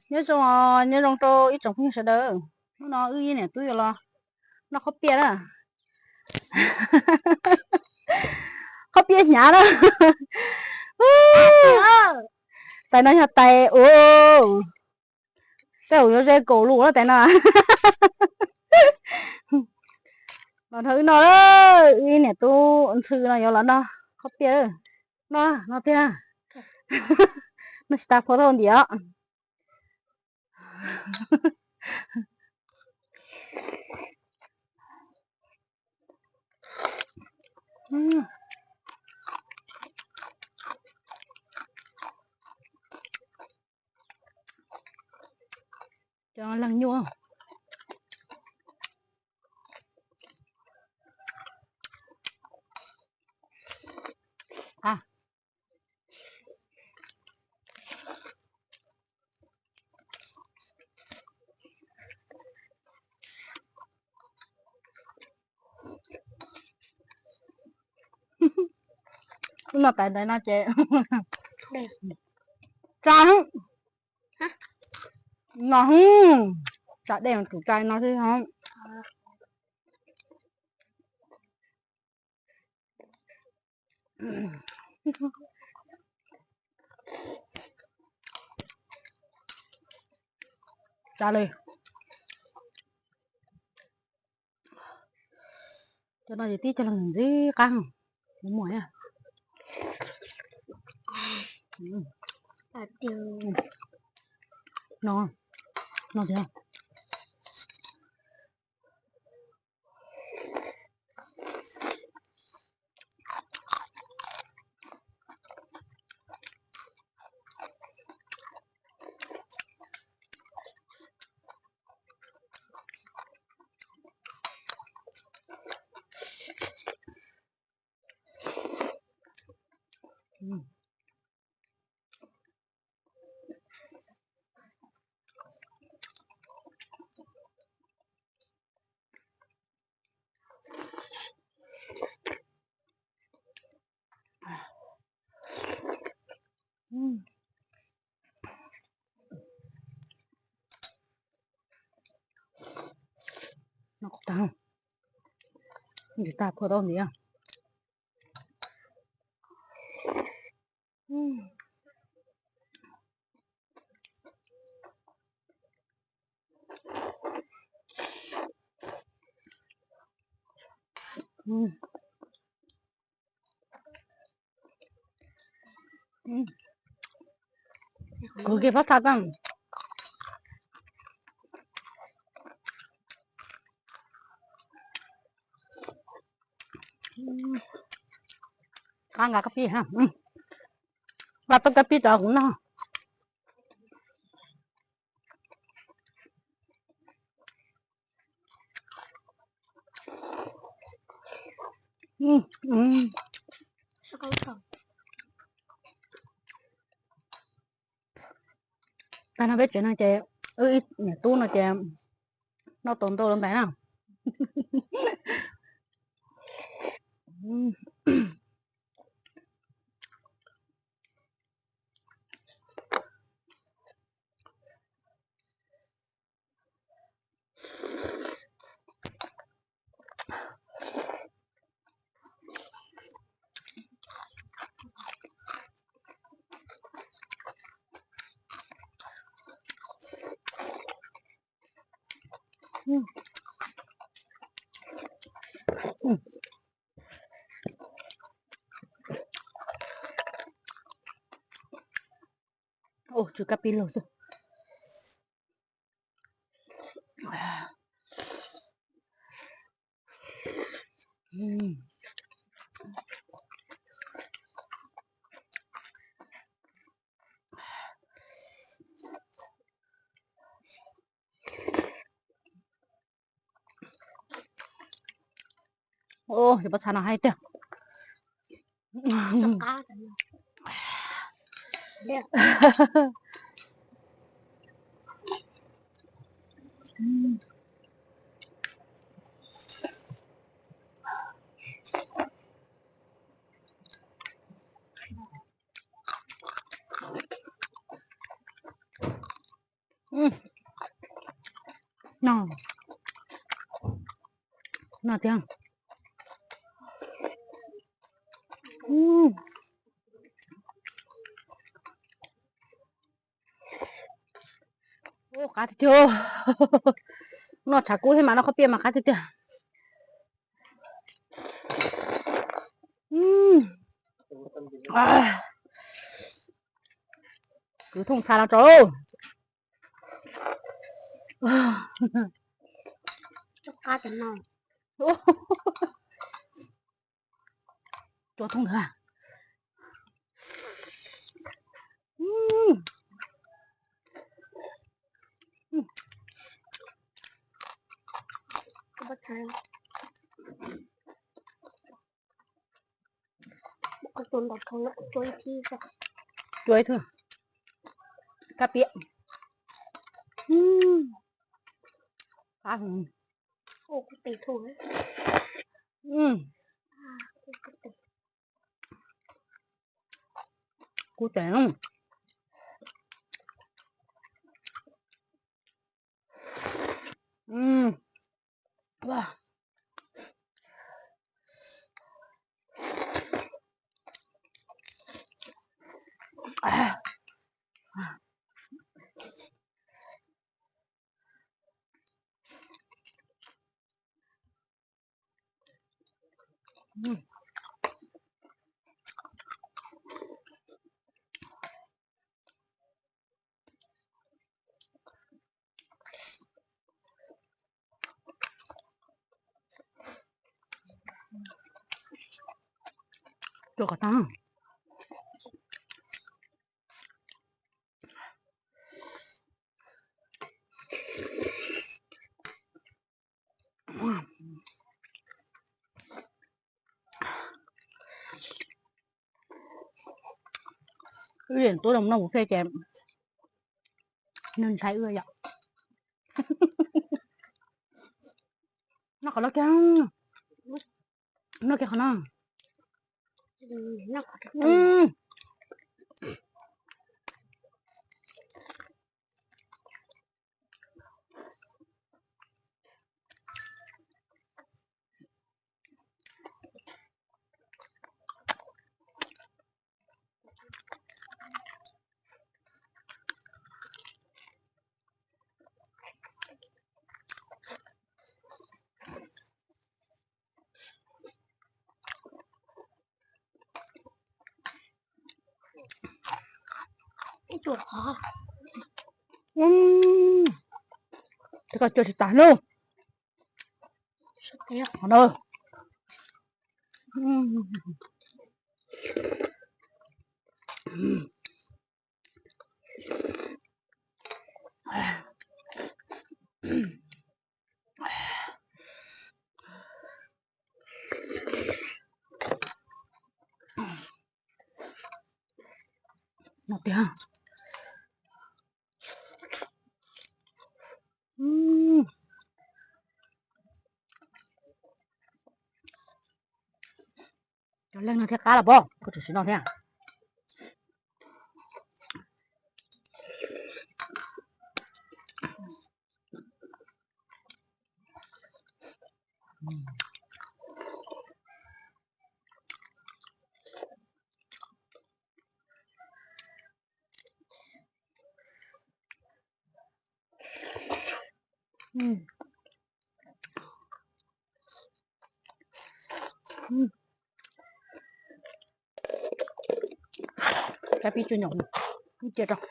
Nyob zoo, nyob zoo rau ib tsoom phooj ywg sawv daws. Hnub no wb ib niam tub yuav los noj qhob piaj na. Qhob piaj hnyav na. Tais no yog tais u, tej zaum yuav ze kaum lus lawm tais no. Los nrog wb noj, wb ib niam tub ntxhw no yuav los noj qhob piaj. Noj, noj tiag. Noj tsis tas phua tau ntiav. Cov leeg nyuaj. Wb noj tais ntawd no ces tsa, no, tsa dej mas tsum tsa no xwb. Tsa li. Cov no ces tib cov leeg ntxim qab, kuv muaj. No, no thiab. Noj tag, ntim tag phua tau ntiav. Kuv kiag pab tha tag. Qab nqa kab pib, nqa tau kab pib rau kuv noj. Tag no peb tsev no ces wb ib niam tub no ces noj tau ntau lawm ntawd na. Ua tsw kab pib lug xwb. Ua, cov pob txha no haib tiag. No, no tiag. Qab tiag tiag. Noj tshav kub thiab mas noj khob piaj mas qab tiag tiag. Kwv thooj ntxha no tso. Cua thooj ntawd. Cua ib tug kab piab. Qab. Kub tes. Cua kom tag. Wb yeej tub los noj bus fej ces nws ntshai wb yom. Noj qhov no kiag, noj kiag qhov no. Tes koj cua tsis tas no. No tiag. Cov leeg no thiaj qab los pob, koj tseem sim no thiab. Kab pib tsuj nyom cia rau.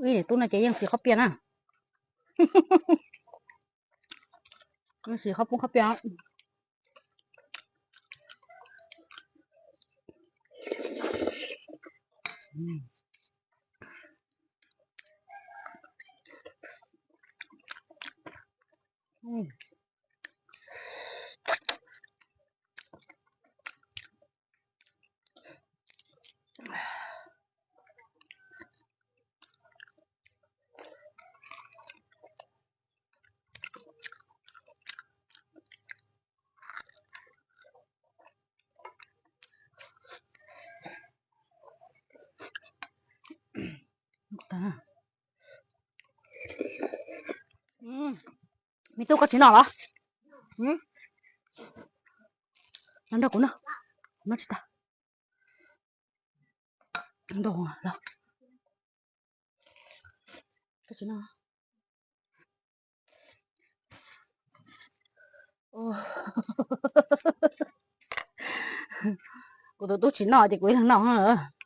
Ib niam tub no ces yeej siv khob piaj na. Yeej siv khob poob khob piaj. Tub koj tsis noj los? Los nrog kuv noj, noj tsis tag. Nrog los. Koj tsis noj. Kuv tus tub tsis noj ces kuv ib leeg noj.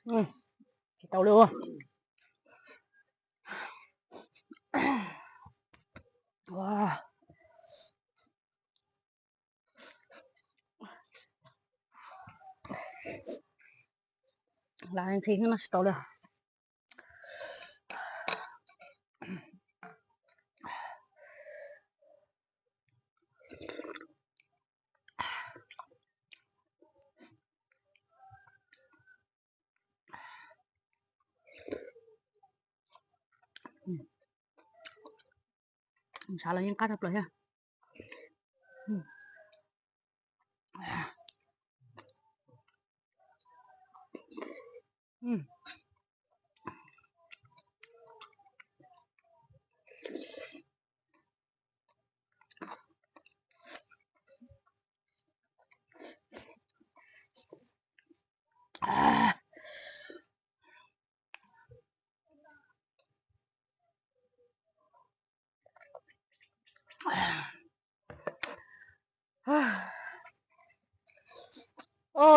Tsis tau li. Lam nqhis no tsis tau li. Ntshav los yeej qab tshaj plaws thiab.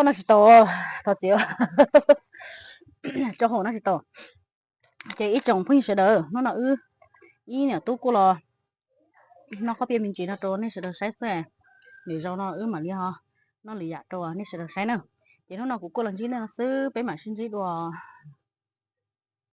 Noj tsis tau, thov txim, rau hauv noj tsis tau. Ces ib tsoom phooj ywg sawv daws, hnub no wb ib niam tub kuj los noj qhob piaj me ntsis no rau nej sawv daws saib xwb. Lwm zaus no wb mam li ho noj lwm yam rau nej sawv daws saib na. Ces hnub no kuv kuj los ntsib nej no xwb, peb mam sib ntsib dua